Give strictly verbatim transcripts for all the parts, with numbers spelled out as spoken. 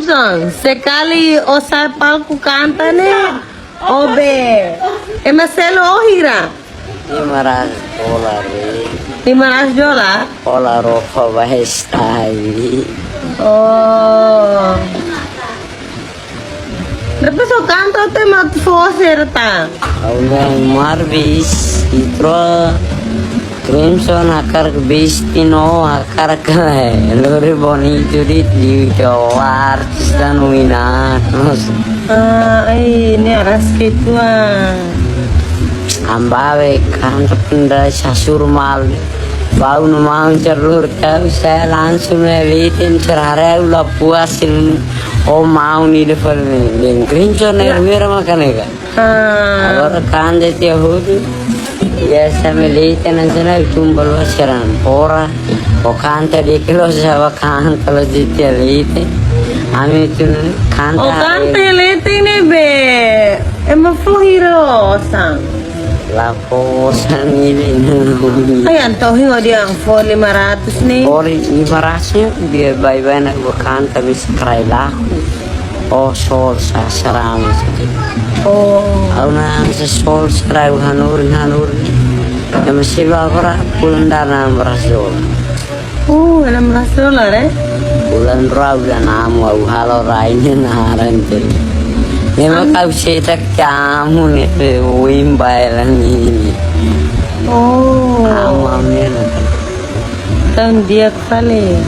Zon, sekali o sa'e palku kanta ne'e, o be. Ema selu o hira. Lima ratus dolar, eh. Lima ratus dolar? Dolar o fa ba estai. Oh. Depois o kanta te mak fó serta. Au na marbis, itro. Crimson hakarak bisti no hakarak lori bonitu di, di artis dan winan. Ah, ai, ne'e aras ke tua. Ambabe kan penda sasur mal. Bau no mau cerlur kau, saya langsung melitin cerare ula puasin. Oh, mau ni depan ni. Crimson air merah makan ya, Kak? Ah. Agora kanta tiha hotu. Ya, sa melite nan sana tumba lo seran pora. O kanta de kilo saba kanta lo di tiha lite. Ami tu kanta. O kanta lite ne'e be. Ema fó hira osan. La fó osan ne'e be. Ai, anto hingo dia fó lima ratus ne'e. Fó lima ratus ne'e, dia bai-bai na o kanta bis krai laku. Oh, sol sa sarama sa. Oh. Au na sa sol sa rai hanorin hanorin. Ya masih ba agora bulan dana beras dolar. Oh, enam belas dolar, eh? Bulan rau dan amu au halo rai ni naran tu. Memang kau setak kamu ni pe wim baelan ini. Oh. Amu amu ni. Tan dia kali.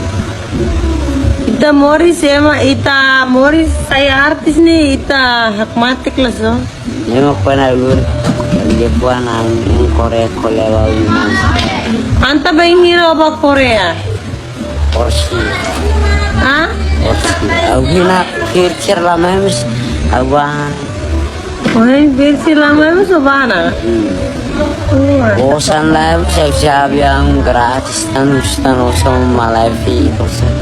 Ita moris ema, ita moris sai artis ne'e, ita hakmatek la so. Ema kuana lur, dia kuana ang Korea kolewa uman. Anta bain hira ba Korea? Orsi. Ha? Orsi. Au hina kir-kir la memes, au ban. Oi, versi lama itu sabana. Hmm. Oh. Osan la, siap-siap yang gratis, tan, tan osan malai fi, osan.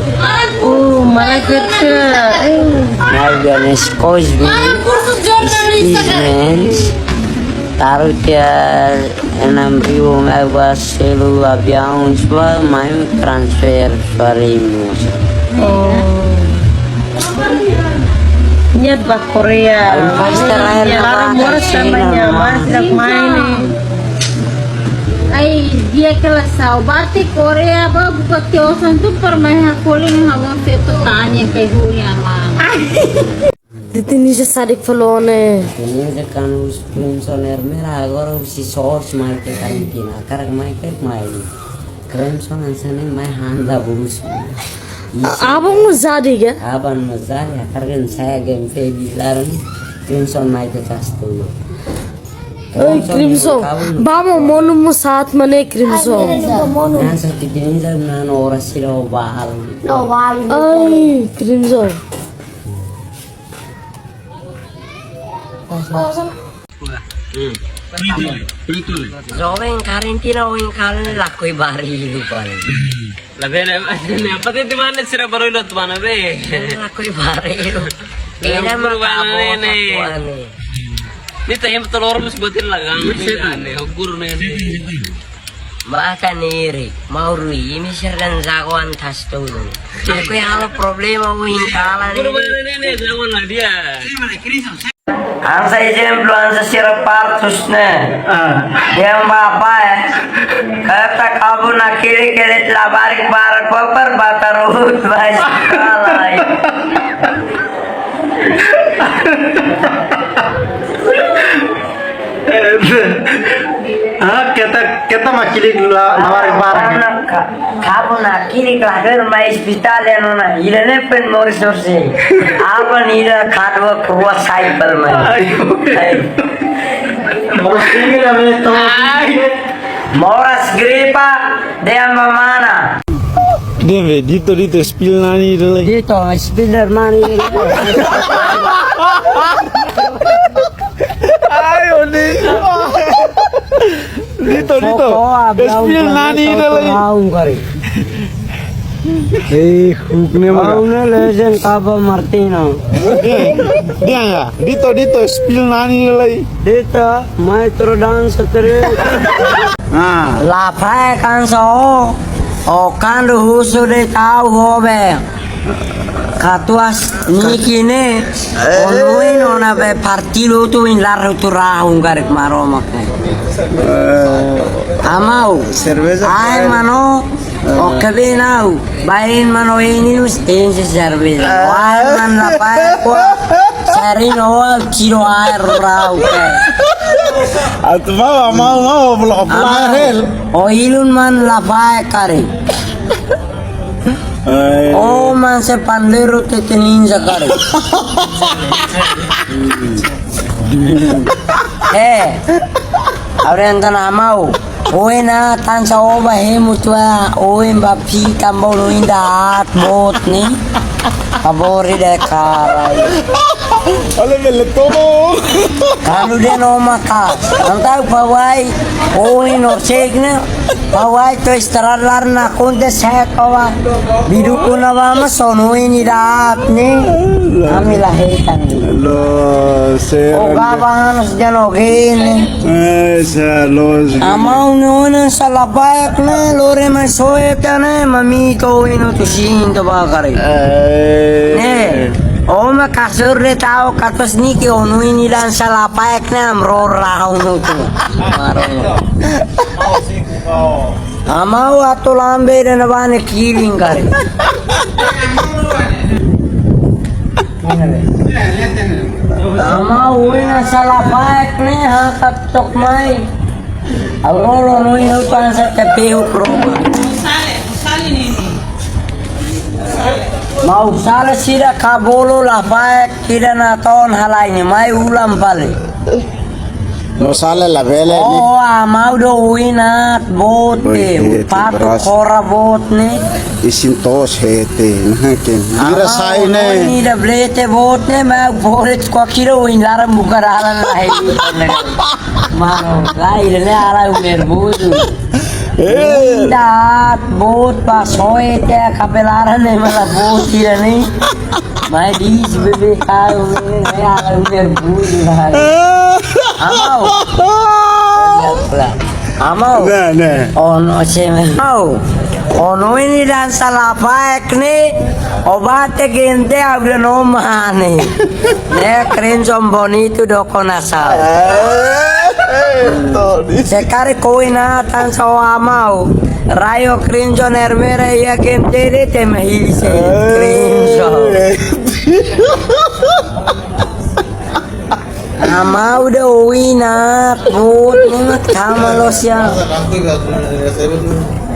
Oh, malai kerja. Eh. Nah, biar neskos bi. Kursus jurnalis. Taruh dia enam ribu mai ba selu aviaun sua mai transfer suarimu. Oh. Niat ba Korea. Pasti lain. Ya, apa, laran moras sama nya, mas, dak main ni. Ai, dia kelas sau bati Korea ba buka kiosan tu permai hakoling hawa feto tanya ke huya ma. Titi Ninja sadik felone. Titi Ninja kan us Crimson air merah, agora husi source mai ke karantina. Karak mai ke mai. Crimson hanesan ne'e mai handa bus. Abang mós sadik ya? Abang mós sadik, karak saya game pe di laran. Crimson mai ke kas tu. Oi, Crimson. Vamos, monu mós saat mana Crimson? Hanesan Titi Ninja nan ora sira o bahal. Ai, Crimson. Joven karantina, joven karantina lakohi barilu paling. Labe ne, ne, apa tu di mana sira baru lo tu mana be? Lakohi barilu. Ina ma kabo ne. Ni ta hem tolor mus botin lagang. Ni ta ne, guru ne. Maka niri, mau rui, imi sira dan jagoan tas tulung. Aku yang halo problema win kala ni. Guru mana ne, jagoan lah dia. Hanesan ezemplu, hanesan sira partus ne'e. Ah. Dehan ba apá, eh. Kata kabu nakili kili labarik barak papar batarut bais kalai. Ah, keta, keta mak kilik la, labarik barak. Anak ka-, kabu nakili lahir mai ospitál ya nona. Ida-ne'e pen moris dorsi. Apa ni ida kadua kurua cycle mai. Ayo. Ayo. Moras gripa de mamana. Deve, dito, dito, spill nani ida lai. Dito, spill nani ida lai. Ai, Oni. Dito, dito. Spill nani ida lai. Eh, huk ne maka. Kau ne legend kaba Martino. Dia, dia ya. Dito, dito, spill nani ida lai. Dito, maestro dansa tere. Ah. La fae kansa o. O kandu husu de tau hobe. Katuas Niki ne'e, eh, o-nia oin ona be partidu tu in lar tu rahun karik Maromak. Eh. Amau, serveza ai, eh, mano, eh, o kebena, bain mano ini nus tense serveza. Eh. Ai man la pae ko, sari no, tiro ai rau ke. Atu mau, mau, mau, belum, belum. Amau, hel. O ilun man la pae karik. Ai. O man se pandeiro tete ninja karik. Eh, abre antana mau. Oin na tansa oba hemu tua, oin ba pi tambol oin da at bot ni. Abori de karai. Olha, bele tomo. Kalu de no maka, antau pawai, oin no cek na, pawai to istirahat lar na konte saya kawa. Bidu kuna ba ma sono ini dat ni. Ami la hetan ni. Lo, se. O gaban sejano gene. Eh, sa los. Amau no na sala paek na, lore ma soe tane, mami to ino tu sin to bakari. Eh. Ne. O ma kasur de tau katos ni ke onu ini dan sala paek na amro rau no tu. Maro. Amau atu lambe de na bane kiling kari. Amau uina sala paek ne hakat tok mai. Aurolo no ino pansa ke pehu kroma. Mau sala sida kabolo la paek kida na ton halai ni mai ulam pale. No sala la bele ni. Oh, amau do uinat bote, oi, hete, pato beras. Kora bot ni. Isin tos hete, nah, ken. Bira amau sai no ne. Ni da blete bot ni, ma bore ko kiro uin laran buka dalan lai. Mano, lai ne ala umer budu. Eh. Indat bot pa soe te kapelaran ne mala bot tira ni. Mai dis bebe kau ne ala umer budu lai. Amau. Amau. Nah, nah. Ono seme. Amau. Ono ini dan sala paek ni. Obate gente abre no mane. Ne keren jom bonitu do konasa. Eh, eh, Tony. Sekali koina tan sawa mau. Rayo krinjo nermera ia kentere te mahili se. Eh. Krinjo. Amau de uina, put, nuna kama losia.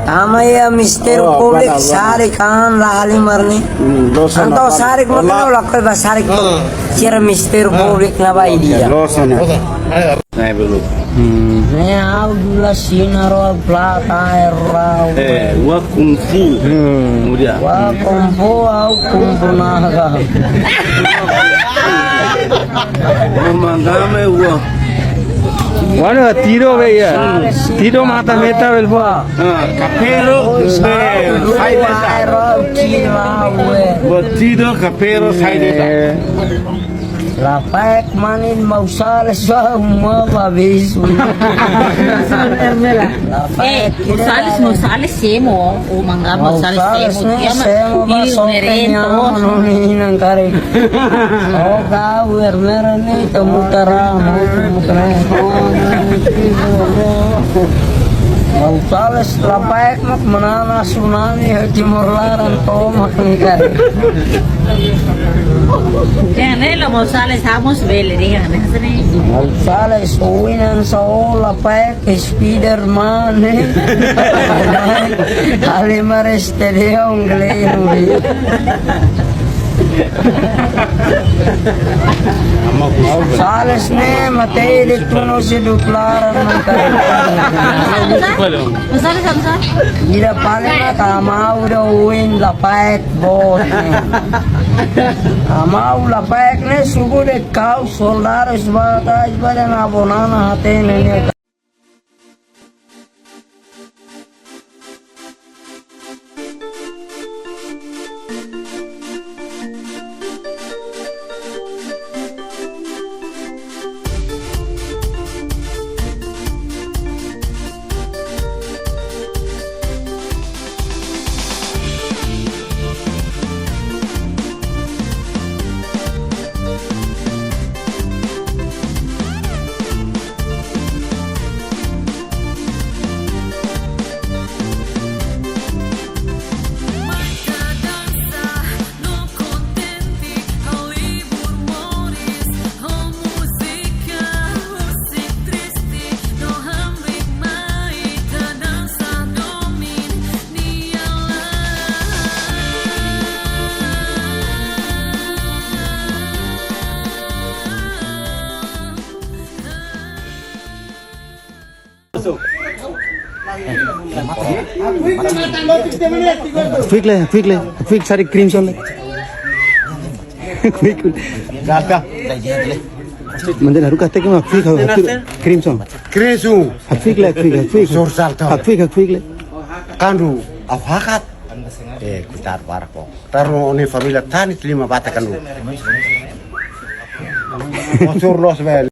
Kama ya Mister Oh, Public apa, apa? Sari kan la halimar ni. Hmm, dosa Anto na sari kama Ola. Kena la koi ba sari ko. Hmm. Sira Mister Public na ba idia. Dosa na. Nai belum. Hmm. Ne au dula sina ro plata erau. Eh, wa kung fu. Hmm. Mudia. Wa kung fu au kung fu naga. Wa mangame wa. Wala tiro be ya. Tiro mata meta bel fo. Ah, kapero, eh, sai de sa. Wa tiro kapero sai de sa. Eh. Lapaek manin mau sales ba uma ba besu. Eh, mau sales, mau sales semo, o mangga mau sales semo. Mau sales ne semo ba sote merento. Nyaman no ni nang kare. O kau ermera ni temu tara, mau temu tara. Mau sales lapaek mak manana tsunami Timor laran tomak ni kare. Yang ni lo mau sales hamos bele ni kan sini. Mau sales uinan saola paek Spiderman eh. Ale mares te de ongle. Mau sales ne mate de tuno se dut laran mata. Mau sales, mau sales. Ida paling mata mau da uin lapaek bot ne. Amau lapaek ne suku de kau soldadu isbata isbata na bonana hatene ne. Hakfuik lai, hakfuik lai, hakfuik sari crimson lai. Hakfuik. Manten haruka teke ma hakfuik, hakfuik crimson. Crimson. Hakfuik lai, hakfuik, hakfuik. Sur salta. Hakfuik, hakfuik lai. Kandu afakat. Eh, kutar barako. Taru ni familia tani lima bata kandu. Osur los bel.